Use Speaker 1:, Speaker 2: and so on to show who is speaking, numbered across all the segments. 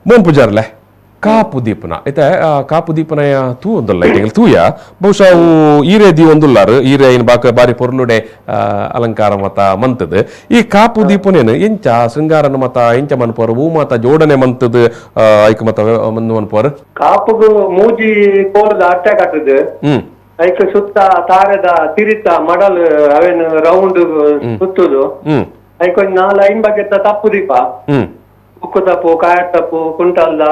Speaker 1: Mohan ಪೂಜಾರ್ಲೆ Kapu ದೀಪನ ಇತ್ತೆ ಕಾಪು ದೀಪನ ತೂ ಒಂದುಲ್ಲ ಇತ್ತೆ ತೂಯ ಬಹುಶಃ ಅವು ಈರೆ ದೀ ಒಂದುಲ್ಲಾರು ಈರೆ ಇನ್ ಬಾಕ ಬಾರಿ ಪೊರ್ಲುಡೆ ಅಲಂಕಾರ ಮತ ಮಂತದು. ಈ ಕಾಪು ದೀಪನೇನು ಎಂಚ ಶೃಂಗಾರನ ಮತ ಎಂಚ ಮನ್ಪೋರು ಹೂ ಮಾತ ಜೋಡಣೆ ಮಂತದು ಐಕ್ ಮತ ಮಂದು ಮನ್ಪೋರು?
Speaker 2: ಕಾಪುಗು ಮೂಜಿ ಕೋಲದ ಅಟ್ಟೆ ಕಟ್ಟುದು. ಐಕ್ ಸುತ್ತ ತಾರೆದ ತಿರಿತ ಮಡಲ್ ಅವೇನು ರೌಂಡ್ ಸುತ್ತುದು. ಐಕ್ ಒಂಜಿ ನಾಲ್ ಐನ್ ಬಗೆತ ತಪ್ಪು ದೀಪ. ಉಕ್ಕು ತಪ್ಪು, ಕಾಯರ್ ತಪ್ಪು, ಕುಂಟಲ್ದ.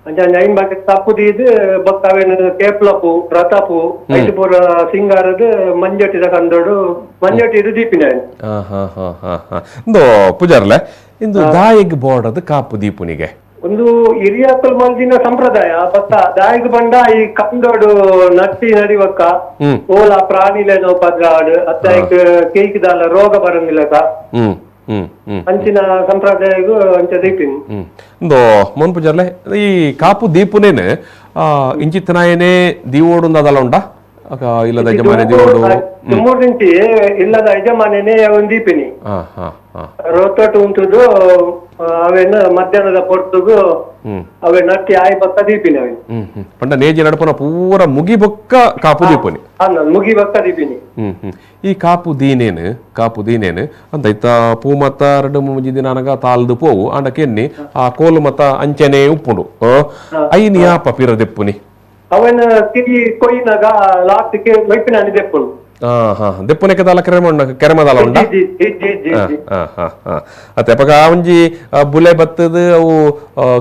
Speaker 2: ಅಂಚ ಒಂಜಿ ಐನ್ ಬಗೆತ ತಪ್ಪು ದೀದ್ ಬೊಕ್ಕ ಅವೇನು ಕೇಪ್ಲಪು ರಥಪು ಐಟ್ ಪೂರ ಸಿಂಗಾರದ ಮಂಜೊಟ್ಟಿದ ಕಂದೋಡು ಮಂಜೊಟ್ಟಿದು ದೀಪಿನ.
Speaker 1: ಹಾ ಹಾ ಹಾ ಹಾ ಹಾ ಇಂದು ಪೂಜಾರ್ಲೆ ಇಂದು ದಾಯಿಗ್ ಬೋರ್ಡದು ಕಾಪು ದೀಪುನಿಗೆ?
Speaker 2: ಒಂದು ಹಿರಿಯಾಕುಲ್ ಮಲ್ದಿನ ಸಂಪ್ರದಾಯ ಬತ್ತ ದಾಯಿಗ್ ಬಂಡ ಈ ಕಂದೋಡು ನಟ್ಟಿ ನಡಿವಕ್ಕ ಓಲ ಪ್ರಾಣಿಲೇನೋ ಪದ್ರಾಡು ಅತ್ತಾಯ್ಕ್ ಕೇಕ್ ದಾಲ ರೋಗ ಬರಂಗಿಲ್ಲಕ.
Speaker 1: ಹ್ಮ್ ಹ್ಮ್ ಹ್ಮ್
Speaker 2: ಅಂಚಿನ ಸಂಪ್ರದಾಯಗೂ ಅಂಚ ದೀಪಿನಿ.
Speaker 1: ಇಂದು ಮೋಹನ್ ಪೂಜಾರ್ಲೆ ಈ ಕಾಪು ದೀಪುನೇನು ಇಂಚಿತ್ತನಾಯನೇ ದೀವೋಡು ಅದಲ್ಲ ಉಂಡಾ ಇಲ್ಲದ ಯಜಮಾನೆ ದೀವೋಡು?
Speaker 2: ತುಮೂರು ನಿಂಚಿ ಇಲ್ಲದ ಯಜಮಾನೇನೆ ಒಂದು ದೀಪಿನಿ.
Speaker 1: ಹಾ ಹಾ ಹಾ
Speaker 2: ರೊತ್ತೊಟ್ಟು ಉಂಟುದು ಅವೇನು ಮಧ್ಯಾಹ್ನದ ಪೊರ್ತುಗು ಅವೇ ನಟ್ಟಿ ಆಯ್ ಬಕ್ಕ ದೀಪಿನಿ ಅವೇನು.
Speaker 1: ಹ್ಮ್ ಹ್ಮ್ ಪಂಡ ನೇಜಿ ನಡಪುನ ಪೂರ ಮುಗಿ ಬೊಕ್ಕ ಕಾಪು ದೀಪುನಿ?
Speaker 2: ಮುಗಿ ಬಕ್ಕ ದೀಪಿನಿ.
Speaker 1: ಹ್ಮ್ ಹ್ಮ್ ಈ ಕಾಪು ದೀನೇನು ಕಾಪು ದೀನೇನು ಅಂತ ಇತ್ತ ಪೂ ಮತ್ತ ಎರಡು ಮೂಜಿ ದಿನ ಅನಗ ತಾಲ್ದು ಪೋವು ಆಂಡ ಕೆನ್ನಿ ಆ ಕೋಲು ಮತ್ತ ಅಂಚನೆ ಉಪ್ಪುಂಡು ಐನ್ ಯಾಪ ಪಿರ ದೆಪ್ಪುನಿ?
Speaker 2: ಅವೇನು ಕಿರಿ ಕೊಯ್ಯಿನಾಗ ಲಾಸ್ಟ್ ಕೆ ಮೈಪಿನ ದೆಪ್ಪುಂಡು.
Speaker 1: ಹಾ ಹಾ ದೆಪ್ಪುನೆಕ್ಕೆ ದಾಲ ಕೆರೆಮ ಕೆರೆಮದಾಲ ಉಂಡಾ?
Speaker 2: G G G G G.
Speaker 1: ಹಾ ಹಾ ಹಾ ಅತ್ತೆ ಅಪಗ ಆ ಒಂಜಿ ಬುಲೆ ಬತ್ತದು ಅವು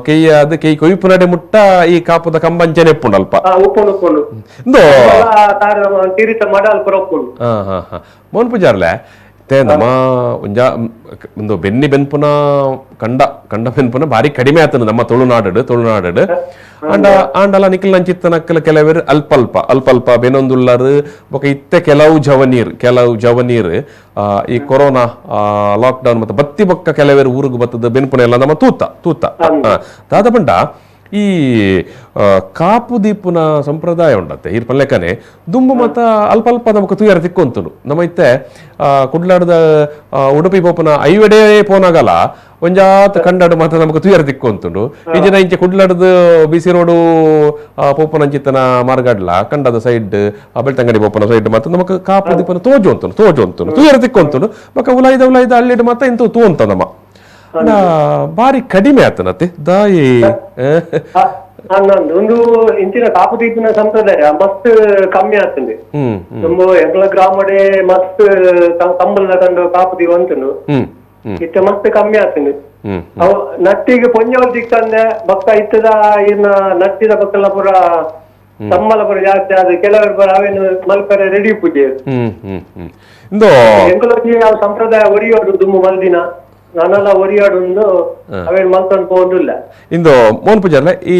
Speaker 1: ಕೆಯ್ಯಾದ್ ಕೆಯ್ ಕೊಯ್ಪು ನಡೆ ಮುಟ್ಟ ಈ ಕಾಪುದ ಕಂಬಂಚನೆ ಉಪ್ಪುಂಡು ಅಲ್ಪ?
Speaker 2: ಉಪ್ಪುಂಡು ಉಪ್ಪುಂಡು.
Speaker 1: ಇಂದು
Speaker 2: ತಿರಿತ ಮಡಲ್ ಪೂರ ಉಪ್ಪುಂಡು.
Speaker 1: ಹಾ ಹಾ ಹಾ ಮೋಹನ್ ಪೂಜಾರ್ಲೆ ಇತ್ತೆ ನಮ್ಮ ಒಂಜ ಒಂದು ಬೆನ್ನಿ ಬೆನ್ಪುನ ಕಂಡ ಕಂಡ ಬೆನ್ಪುನ ಭಾರಿ ಕಡಿಮೆ ಆತನ ನಮ್ಮ ತುಳುನಾಡು ತುಳುನಾಡು ಆಂಡ ಆಂಡಲ ನಿಖಿಲ್ ನಂಚಿತ್ತ ನಕ್ಕಲ ಕೆಲವರು ಅಲ್ಪ ಅಲ್ಪ ಅಲ್ಪ ಅಲ್ಪ ಬೆನೊಂದುಲ್ಲರು. ಬೊಕ ಇತ್ತೆ ಕೆಲವು ಜವನೀರ್ ಕೆಲವು ಜವನೀರ್ ಈ ಕೊರೋನಾ ಲಾಕ್ಡೌನ್ ಮತ್ತೆ ಬತ್ತಿ ಬೊಕ್ಕ ಕೆಲವರು ಊರಿಗೆ ಬತ್ತದ ಬೆನ್ಪುನ ಎಲ್ಲ ನಮ್ಮ ತೂತ ತೂತ ದಾದ ಪಂಡ ಈ ಕಾಪು ದೀಪುನ ಸಂಪ್ರದಾಯ ಉಂಡತ್ತೆ ಈರ್ ಪಲ್ಲೆಕನೆ ದುಂಬು ಮತ್ತ ಅಲ್ಪ ಅಲ್ಪ ನಮಕ್ ತೂಯರ ತಿಕ್ಕೊಂತುಂಡು. ನಮ್ಮ ಇತ್ತೆ ಕುಡ್ಲಾಡದ ಉಡುಪಿ ಪೋಪುನ ಐವೆಡೆ ಪೋನಾಗಲ ಒಂಜಾತ್ ಕಂಡಾಡು ಮಾತ್ರ ನಮಕ್ ತೂಯರ ತಿಕ್ಕೊಂತುಂಡು. ಇಂಚಿನ ಇಂಚೆ ಕುಡ್ಲಾಡದ ಬಿಸಿ ರೋಡು ಪೋಪುನ ಅಂಚಿತ್ತನ ಮಾರ್ಗಡ್ಲ ಕಂಡದ ಸೈಡ್ ಬೆಳ್ತಂಗಡಿ ಪೋಪುನ ಸೈಡ್ ಮಾತ್ರ ನಮಕ್ ಕಾಪು ದೀಪನ ತೋಜು ಅಂತುಂಡು ತೋಜು ಅಂತುಂಡು ತೂಯರ ತಿಕ್ಕೊಂತುಂಡು. ಬೊಕ ಉಲಾಯ್ದ ಉಲಾಯ್ದ ಅಲ್ಲಿಡ್ ಮಾತ್ರ ಇಂತ ತೂಂತ ನಮ್ಮ ಬಾರಿ ಕಡಿಮೆ ಆತನತ್ತೆ ದಾಯಿ.
Speaker 2: ಅನ್ನೊಂದು ಒಂದು ಇಂಚಿನ ಕಾಪು ದೀಪಿನ ಸಂಪ್ರದಾಯ ಮಸ್ತ್ ಕಮ್ಮಿ ಆಗ್ತದೆ. ನಮ್ಮ ಎಂಗ್ಲ ಗ್ರಾಮಡೆ ಮಸ್ತ್ ಕಂಬಲ್ದ ಕಂಡು ಕಾಪು ದೀಪ ಅಂತುಂಡು.
Speaker 1: ಹ್ಮ್ ಹ್ಮ್
Speaker 2: ಇತ್ತೆ ಮಸ್ತ್ ಕಮ್ಮಿ ಆಗ್ತದೆ. ಅವು ನಟ್ಟಿಗೆ ಪೊಂಜೋಲ್ ದಿಕ್ಕಂದೆ ಬೊಕ್ಕ ಇತ್ತದ ಇನ್ನ ನಟ್ಟಿದ ಬೊಕ್ಕಲ ಪೂರ ಸಂಬಳ ಪೂರ ಜಾಸ್ತಿ ಆದ ಕೆಲವರು ಪೂರ ಅವೇನು ಮಲ್ಪರೆ ರೆಡಿ ಪೂಜೆ.
Speaker 1: ಹ್ಮ್ ಹ್ಮ್ ಹ್ಮ್ ಇಂದು
Speaker 2: ಎಂಕಲೊಂಜಿ ಅವು ಸಂಪ್ರದಾಯ ಒರಿಯೋಡು ದುಮ್ಮು ಮಲ್ದಿನ ನಾನೆಲ್ಲ ಒರಿಯೋಡು ಒಂದು ಅವೇನು ಮಲ್ತೊಂದು ಪೋಂದುಲ್ಲ.
Speaker 1: ಇಂದು ಮೋಹನ್ ಪೂಜಾರ್ಲೆ ಈ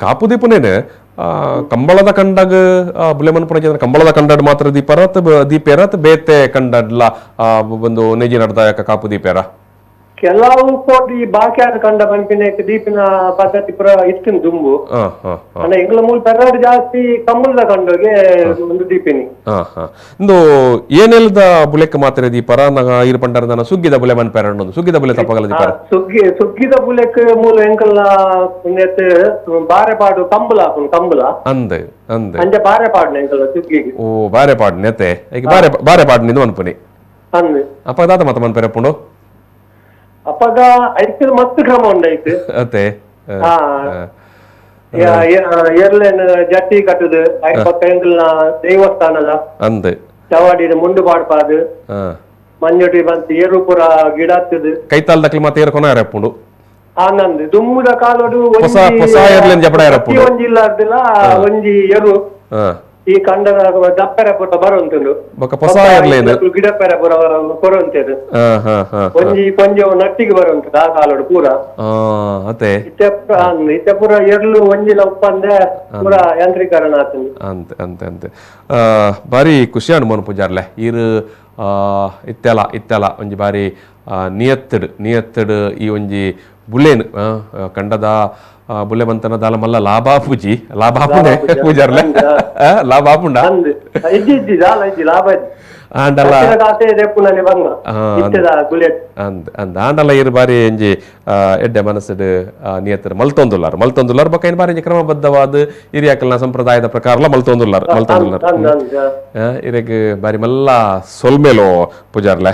Speaker 1: ಕಾಪು ದೀಪನೇನು ಕಂಬಳದ ಕಂಡಗ ಬುಲೆ ಮನ್ಪುನ ಕಂಬಳದ ಕಂಡಡ್ ಮಾತ್ರ ದೀಪರ ದೀಪೇರ ಬೇತೆ ಕಂಡಡ್ಲ ಒಂದು ನೆಜಿ ನಡ್ದಾಯಕ ಕಾಪು ದೀಪೇರ?
Speaker 2: ಕೆಲವು ಕೋಟಿ ಬಾಕಿಯಾದ ಕಂಡ ಪನ್ಪಿನ ದೀಪಿನ ಪದ್ಧತಿ ಪೂರ ಇತ್ತಿನ ದುಂಬು.
Speaker 1: ಹಾ ಹಾ ಹಾ
Speaker 2: ಅಂದ್ರೆ ಎಂಗ್ಲ ಮೂಲ ಪೆರಾಡ್ ಜಾಸ್ತಿ ಕಂಬಳದ ಕಂಡೋಗೆ ಒಂದು ದೀಪಿನಿ.
Speaker 1: ಹಾ ಹಾ ಇಂದು ಏನೆಲ್ದ ಬುಲೆಕ್ ಮಾತ್ರ ದೀಪರ ನಗ ಇರು ಪಂಡರ ಸುಗ್ಗಿದ ಬುಲೆ ಮನ್ಪೇರ ಸುಗ್ಗಿದ ಬುಲೆ ತಪ್ಪಗಲ ದೀಪರ?
Speaker 2: ಸುಗ್ಗಿ ಸುಗ್ಗಿದ ಬುಲೆಕ್ ಮೂಲ ಎಂಕಲ್ನ ಒಂದೆತ್ ಬಾರೆ ಪಾಡು ಕಂಬಳ ಆಪುಂಡು ಕಂಬಳ.
Speaker 1: ಅಂದ್ ಅಂದ್
Speaker 2: ಅಂಚ ಬಾರೆ ಪಾಡ್ನ ಎಂಕಲ್ನ ಸುಗ್ಗಿಗೆ.
Speaker 1: ಓ ಬಾರೆ ಪಾಡ್ನೆ ಅತ್ತೆ ಈಗ ಬಾರೆ ಬಾರೆ ಪಾಡ್ನಿಂದು ಮನ್ಪುನಿ?
Speaker 2: ಅಂದ್.
Speaker 1: ಅಪ್ಪ ದಾದ ಮತ್ತ ಮನ್ಪೇರೆ ಪುಂಡು?
Speaker 2: ಅಪ್ಪಗ ಐಕ್ ಮಸ್ತ್ ಕ್ರಮ ಉಂಡು ಐಕ್.
Speaker 1: ಅತ್ತೆ.
Speaker 2: ಎರ್ಲೆನ್ ಜಟ್ಟಿ ಕಟ್ಟುದು ಐಕ್ ಪಕ್ಕ ಎಂಕಲ್ನ ದೇವಸ್ಥಾನದ
Speaker 1: ಅಂದ್
Speaker 2: ಚವಾಡಿದ ಮುಂಡು ಪಾಡ್ಪಾದು ಮಂಜೊಟಿ ಬಂತು ಏರು ಪೂರ ಗಿಡ ಹತ್ತದು.
Speaker 1: ಕೈತಾಲ್ ದಕ್ಲಿ ಮತ್ತೆ ಏರ್ ಕೊನ ಎರಪ್ಪುಂಡು?
Speaker 2: ಆನಂದ್ ದುಮ್ಮುದ ಕಾಲೋಡು.
Speaker 1: ಹೊಸ ಹೊಸ ಎರ್ಲೆನ್ ಜಪಡ ಎರಪ್ಪುಂಡು.
Speaker 2: ಒಂಜಿ ಇಲ್ಲಾರ್ದಿಲ್ಲ ಒಂಜಿ ಎರು ಈ ಕಂಡದ ದಪ್ಪೆರ ಪೂರ ಬರುಂತುಂಡು.
Speaker 1: ಬೊಕ ಹೊಸ ಎರ್ಲೇನ್
Speaker 2: ಗಿಡಪ್ಪೆರ ಪೂರ ಕೊರುಂತೇರು.
Speaker 1: ಹಾ ಹಾ ಹಾ
Speaker 2: ಒಂಜಿ ಪೊಂಜೆವು ನಟ್ಟಿಗೆ ಬರುಂತುಂಡು ಆ ಕಾಲೋಡು ಪೂರ.
Speaker 1: ಅತ್ತೆ.
Speaker 2: ಇತ್ತೆ ಇತ್ತೆ ಪೂರ ಎರ್ಲು ಒಂಜಿಲ ಉಪ್ಪಂದೆ ಪೂರ ಯಾಂತ್ರೀಕರಣ ಆತುಂಡು.
Speaker 1: ಅಂತೆ ಅಂತೆ ಅಂತೆ ಬಾರಿ ಖುಷಿ ಮೋಹನ್ ಪೂಜಾರ್ಲೆ ಈರು ಇತ್ತೆಲ ಇತ್ತೆಲ ಒಂಜಿ ಬಾರಿ ನಿಯತ್ತಡ್ ನಿಯತ್ತಡ್ ಈ ಒಂಜಿ ಬುಲೆನ್ ಕಂಡದ ಬುಲೆ ಮಂತನ ದಾಲ ಮಲ್ಲ ಲಾಭ ಪೂಜಿ ಲಾಭ ಆಪುಂಡೆ ಪೂಜಾರ್ಲೆ? ಲಾಭ ಆಪುಂಡ?
Speaker 2: ಇಜ್ಜಿ ಇಜ್ಜಿ ದಾಲ ಇಜ್ಜಿ ಲಾಭ ಇಜ್ಜಿ.
Speaker 1: ಆಂಡಲ
Speaker 2: ಕಾಸೆ ದೆಪ್ಪುನನೆ ಬಂಗ ಇತ್ತೆದ ಬುಲೆಟ್.
Speaker 1: ಅಂದ್ ಅಂದ್, ಆಂಡಲ ಇರು ಬಾರಿ ಎಂಜಿ ಎಡ್ಡೆ ಮನಸ್ಸುಡು ನಿಯತ್ತರ ಮಲ್ತೊಂದುಲ್ಲಾರ್ ಮಲ್ತೊಂದುಲ್ಲಾರ್. ಬೊಕ್ಕ ಇನ್ ಬಾರಿ ಎಂಜಿ ಕ್ರಮಬದ್ಧವಾದ ಹಿರಿಯಾಕಲ್ನ ಸಂಪ್ರದಾಯದ ಪ್ರಕಾರಲ ಮಲ್ತೊಂದುಲ್ಲಾರ್ ಮಲ್ತೊಂದುಲ್ಲಾರ್.
Speaker 2: ಅಂದ್ ಅಂದ್.
Speaker 1: ಇರೆಗ್ ಬಾರಿ ಮಲ್ಲ ಸೊಲ್ಮೆಲೋ ಪೂಜಾರ್ಲೆ.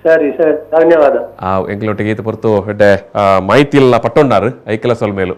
Speaker 2: ಸರಿ ಸರಿ, ಧನ್ಯವಾದ.
Speaker 1: ಎಂಕ್ಲೊಟ್ಟಿಗೆ ಈತ ಪೊರ್ತು ಎಡ್ಡೆ ಮಾಹಿತಿ ಇಲ್ಲ ಪಟ್ಟೊಂಡಾರು, ಐಕೆಲ ಸೊಲ್ಮೇಲು.